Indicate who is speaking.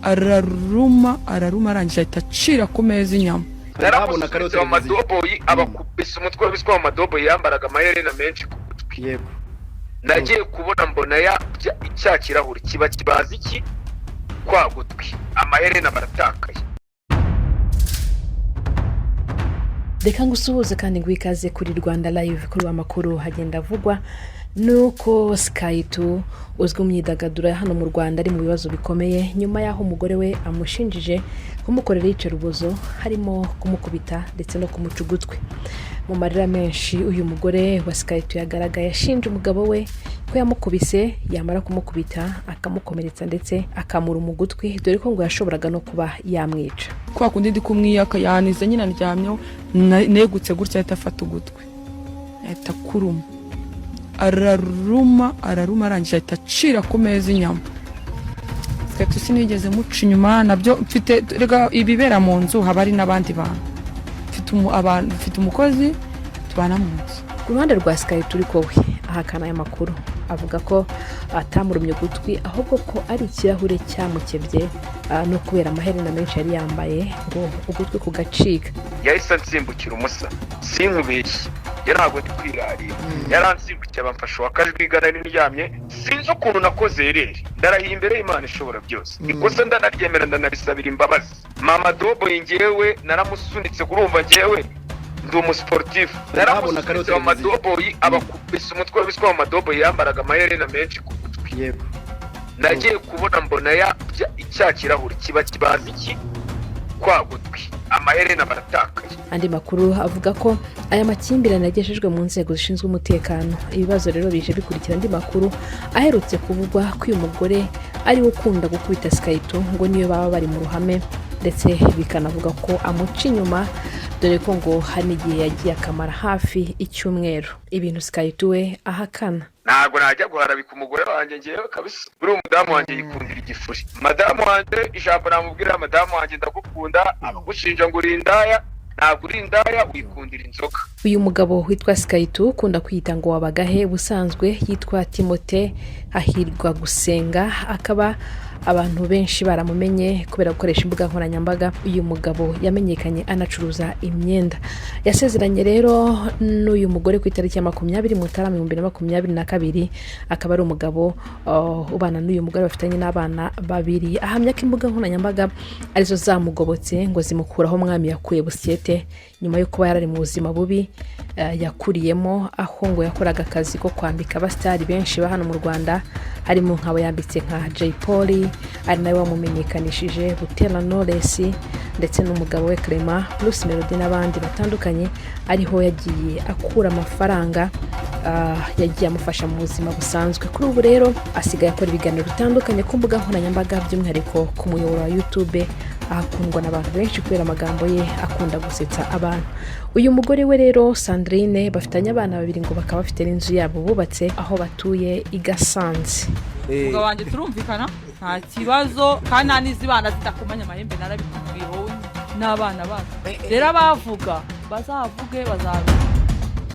Speaker 1: Araruma, araruma, arangije ahita acira ku meza inyama.
Speaker 2: Ndahabona kariho
Speaker 3: Naramusunitse wa
Speaker 2: televiziyo.
Speaker 3: Madoboyi abakubise umutwe wabiswe wa madoboyi, yambaraga amaherena menshi ku gutwi. Nagiye kubona mbona ya cya kirahuri kiba kibaza iki kwa gutwi, amaherena baratakaye.
Speaker 4: Reka ngusuhuze kandi nguhe ikaze kuri Rwanda Live. Kuri wa makuru hagenda avugwa nuko Sky 2 uzwi mu myidagaduro ya hano mu Rwanda ari mu bibazo bikomeye nyuma y'aho umugore we amushinjije kumukorera iyicarubozo, harimo kumukubita ndetse no kumuca ugutwi. Mu marira menshi, uyu mugore wa Sky 2 yagaragaye ashinja umugabo we ko yamukubise, yamara kumukubita akamukomeretsa ndetse akamuruma ugutwi, dore ko ngo yashoboraga no kuba yamwica.
Speaker 1: Kwa kundi ndi kumwiyaka, yanize nyine, aryamyeho, negutse gutya, ahita afata ugutwi, ahita akuruma, araruma, araruma, arangije ahita acira ku meza inyama. Twe sinigeze muca inyuma nabyo mfite. Rega ibibera mu nzu haba hari n'abandi bantu. Mfite umukozi tubana mu nzu.
Speaker 4: Ku ruhande rwa Sky turi ko we ahakana aya makuru, avuga ko atamurumye ugutwi, ahubwo ko ari ikirahure cyamukebye, no kubera amaherena menshi yari yambaye ngo ugutwi kugacika.
Speaker 3: Yahise ansimbukira umusa, sinkubeshye, ya ntabwo ndi kwirarira, yaransimbukiye bamfasha uwa kajwiga nari ndyamye. Sinzi ukuntu nakoze ereri, ndarahiye imbere y'Imana ishobora byose, ikosa ndanaryemera, ndanabisabira imbabazi. Mama Doboyi ngewe naramusunitse, kurumva ngewe ndi umusiporutifu.
Speaker 2: Ndahabona kariho
Speaker 3: Naramusunitse wa
Speaker 2: televiziyo.
Speaker 3: madoboyi abakubise umutwe wabiswe wa madoboyi, yambaraga amaherena menshi ku gutwi. Nagiye kubona mbona ya cya kirahuri kiba kibaza iki kwa gutwi, amaherena baratakaye.
Speaker 4: Andi makuru avuga ko aya makimbirane yagejejwe mu nzego zishinzwe umutekano. Ibibazo rero bije bikurikira andi makuru aherutse kuvugwa ko uyu mugore ariwe ukunda gukubita Sky 2 ngo niyo baba bari mu ruhame, ndetse bikanavuga ko amuca inyuma, dore ko ngo hari n'igihe yagiye akamara hafi icyumweru, ibintu Sky 2 we ahakana.
Speaker 3: Ntabwo najya guharabika umugore wanjye ngewe kabisa. Buriya umudamu wanjye yikundira igifuri. Madamu wanjye, ijambo namubwira, madamu wanjye ndagukunda. Abagushinja ngo uri indaya, ntabwo uri indaya, wikundira inzoga.
Speaker 4: Uyu mugabo witwa Sky 2 ukunda kwiyita ngo wabagahe, ubusanzwe yitwa Timote Hahirwa Gusenga, akaba abantu benshi baramumenye kubera gukoresha imbuga nkoranyambaga. Uyu mugabo yamenyekanye anacuruza imyenda. Yasezeranye rero n'uyu mugore ku itariki ya 20 Mutarama 2022, akaba ari umugabo ubana n'uyu mugore bafitanye n'abana babiri. Ahamya ko imbuga nkoranyambaga arizo zamugobotse ngo zimukuraho umwami yakuye busyete, nyuma yo kuba yarari mu buzima bubi yakuriyemo, aho ngo yakoraga akazi ko kwambika abasitari benshi ba hano mu Rwanda, harimo nk'abo yambitse nka Jay Polly ari nawe wamumenyekanishije, Butera Knowless ndetse n'umugabo we Clement, Bruce Melody n'abandi batandukanye, ariho yagiye akura amafaranga yagiye amufasha mu buzima busanzwe. Kuri ubu rero asigaye akora ibiganiro bitandukanye ku mbuga nkoranyambaga, by'umwihariko ku muyoboro wa YouTube, aho akundwa n'abantu benshi kubera amagambo ye akunda gusetsa abantu. Uyu mugore we rero Sandrine bafitanye abana babiri, ngo bakaba bafite n'inzu yabo bubatse aho batuye i Gasanze.
Speaker 1: Umugabo wanjye turumvikana, nta kibazo, kandi nta n'izibana zidakomanya amahembe. Narabikubwiye wowe n'abana bacu. Rero abavuga bazavuge, bazavuga.